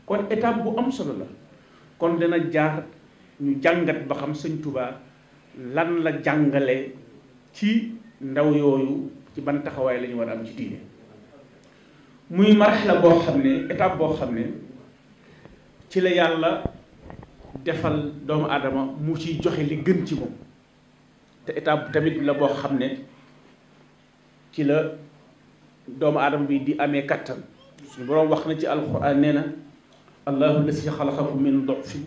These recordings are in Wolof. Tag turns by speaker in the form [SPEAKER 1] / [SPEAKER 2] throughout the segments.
[SPEAKER 1] kon étape bu am solo la kon dana jaar ñu jàngat ba xam sëñ Touba lan la jàngale ci ndaw yooyu ci ban taxawaay la ñu war a am ci diine muy marxala boo xam ne étape boo xam ne ci la yàlla defal doomu aadama mu ciy joxe li gën ci moom te étape tamit la boo xam ne ci la doomu aadama bi di amee kattan suñu boroom wax na ci alquran nee na allahu alladi xalaqakum min dofin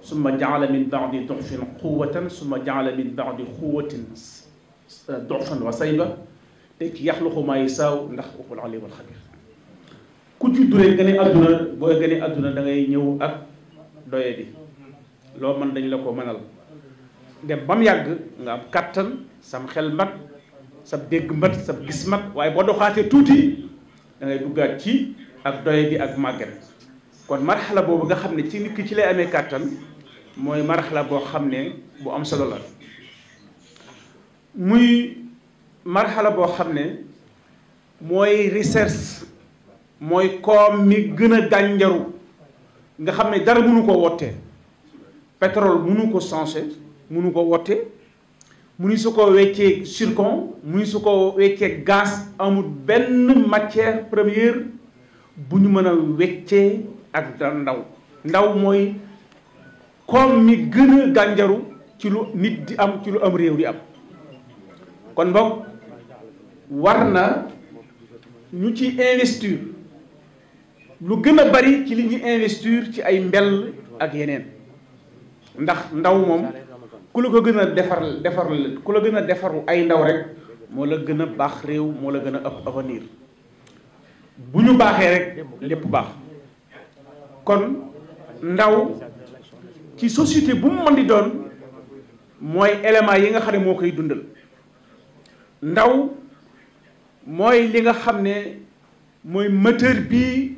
[SPEAKER 1] summa jaala min baadi dofin quwatan summa jaala min baadi quwatin dofan wa sayba te ci yaxluqu maa yasaaw ndax waxul alim al xabir ku juddu rek gane àdduna booy gane àdduna da ngay ñëw ak doye di loo mën dañ la ko mënal dem ba mu yàgg nga am kattan sam xel mat sab dégg mat sab gis mat waaye boo doxaatee tuuti da ngay duggaat ci ak doye di ak màgget kon marxala boobu nga xam ne ci nit ki ci lay amee kàttan mooy marxala boo xam ne bu am solo la muy marxala boo xam ne mooy recherche mooy koom mi gën a gànjaru nga xam ne dara mënu ko wottee pétrole mënu ko changé mënu ko wottee mënu su ko weccee zircon mënu su ko weccee gaz amul benn matière première bu ñu mën a weccee ak ndaw mooy koom mi gën a gànjaru ci lu nit di am ci lu am réew di am kon boog war na ñu ci investir lu gën a bari ci li ñu investir ci ay mbell ak yeneen ndax ndaw moom ku la ko gën a defar ku la gën a defaru ay ndaw rek moo la gën a baax réew moo la gën a ëpp avenir bu ñu baaxee rek lépp baax kon ndaw ci société bu mu mën di doon mooy élément yi nga xam ne moo koy dundal ndaw mooy li nga xam ne mooy moteur bi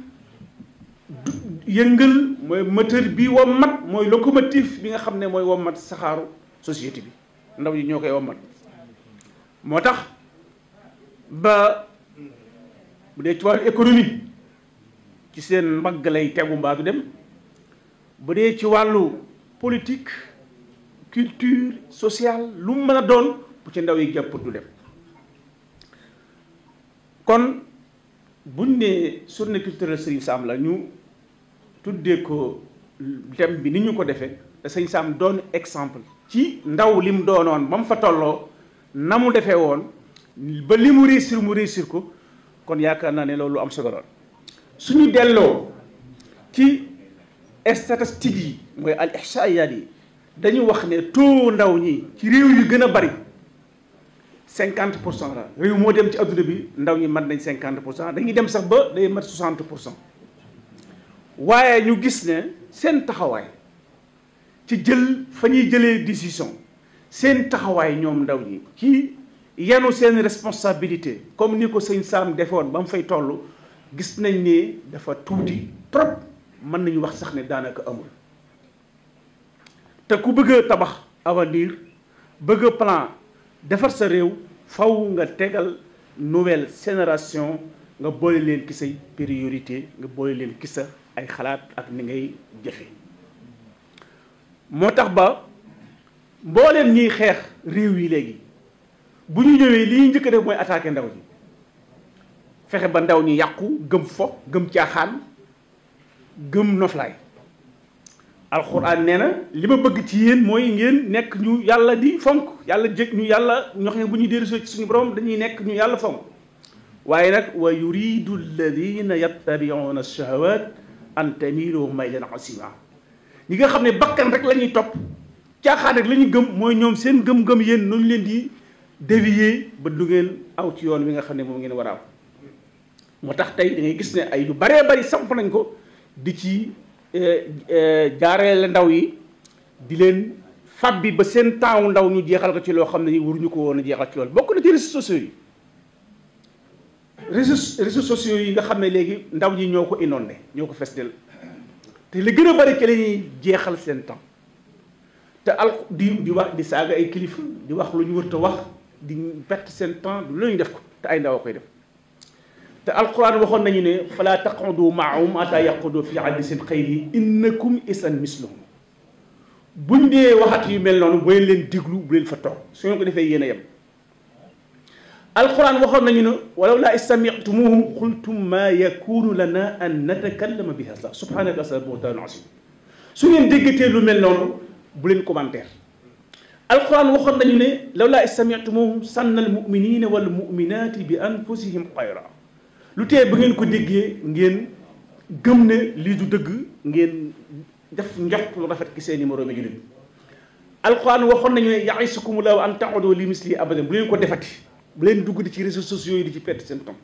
[SPEAKER 1] yëngal mooy moteur bi wommat mooy locomotive bi nga xam ne mooy wommat saxaaru société bi ndaw yi ñoo koy wommat moo tax ba bu dee ci wàllu économie ci seen mbagg lay tegu mbaa du dem bu dee ci wàllu politique culture sociale lu mu mën a doon bu ci ndaw yi jàpp du dem kon buñ ne journée culturelle Serigne Sam la ñu tuddee ko thème bi ni ñu ko defee te Serigne Sam doon exemple ci ndaw li mu doonoon ba mu fa tolloo na mu defee woon ba li mu réussir ko kon yaakaar naa ne loolu am solo la suñu delloo ci statistiques yi mooy al ihsaayaat yi dañu wax ne taux ndaw ñi ci réew yu gën a bari 50% la réew moo dem ci adduna bi ndaw ñi mat nañ 50% dañuy dem sax ba day mat 60% waaye ñu gis ne seen taxawaay ci jël fa ñuy jëlee décision seen taxawaay ñoom ndaw ñi ci yenu seen responsabilité comme ni ko sëñ Sam defoon ba mu fay toll gis nañ ne dafa tuuti trop mën nañu wax sax ne daanaka amul te ku bëgg a tabax avenir bëgg a plan defar sa réew faw nga tegal nouvelle génération nga boole leen ki say priorité nga boole leen ki sa ay xalaat ak ni ngay jëfe moo tax ba mbooleem ñiy xeex réew yi léegi bu ñu ñëwee li ñuy njëkk a def mooy attaquer ndaw ñi fexe ba ndaw ñi yàqu gëm fo gëm caaxaan gëm noflaay alxuraan nee na li ma bëgg ci yéen mooy ngeen nekk ñu yàlla di fonk yàlla jég ñu yàlla ñoo xam ne bu ñuy dellusoo ci suñu borom dañuy nekk ñu yàlla fonk waaye nag wa yuridu alladina yattabiuna shahawat an tamilu maylan asima ñi nga xam ne bakkan rek la ñuy topp caaxaan rek la ñuy gëm mooy ñoom seen gëm-gëm yéen noonu leen di dévier ba du ngeen aw ci yoon wi nga xam ne moom ngeen war a aw moo tax tey da ngay gis ne ay lu baree bari samp nañ ko di ci jaareele ndaw yi di leen fabbi ba seen temps ndaw ñu jeexal ko ci loo xam ne waruñu ko woon a jeexal ci loolu bokk na ci réseaux sociaux yi réseaux sociaux yi nga xam ne léegi ndaw ñi ñoo ko inondé ñoo ko festel te li gën a bari ci la ñuy jeexal seen temps te di wax di saaga ay kilifa di wax lu ñu wërta wax di perte seen temps du la ñuy def ko te ay ndaw a koy def te alquran waxoon nañu ne fala taqudu maahum ata yaqudu fi hadisin xayri innakum isan mislahum buñ dee waxat yu mel noonu bu leen déglu bu leen fa toog su ngeen ko defee yéen a yem. alquran waxoon nañu ne walaw laa istami'tumuhum qultum ma yakunu lana an natakallama bi hada subhanaka sa buhtaanun azim su ngeen déggatee lu mel noonu bu leen commentaire. alquran waxoon nañu ne law laa istami'tumuhum sanna al muminina wal muminati bi anfusihim xayra lu tee ba ngeen ko déggee ngeen gëm ne lii du dëgg ngeen def njort lu rafet ki seeni moroomi jullit. alquran waxoon nañu ne ya'izukumullahu an ta'udu li misli abadan bu leen ko defati bu leen dugg di ci réseaux sociaux yi di ci perte seen temps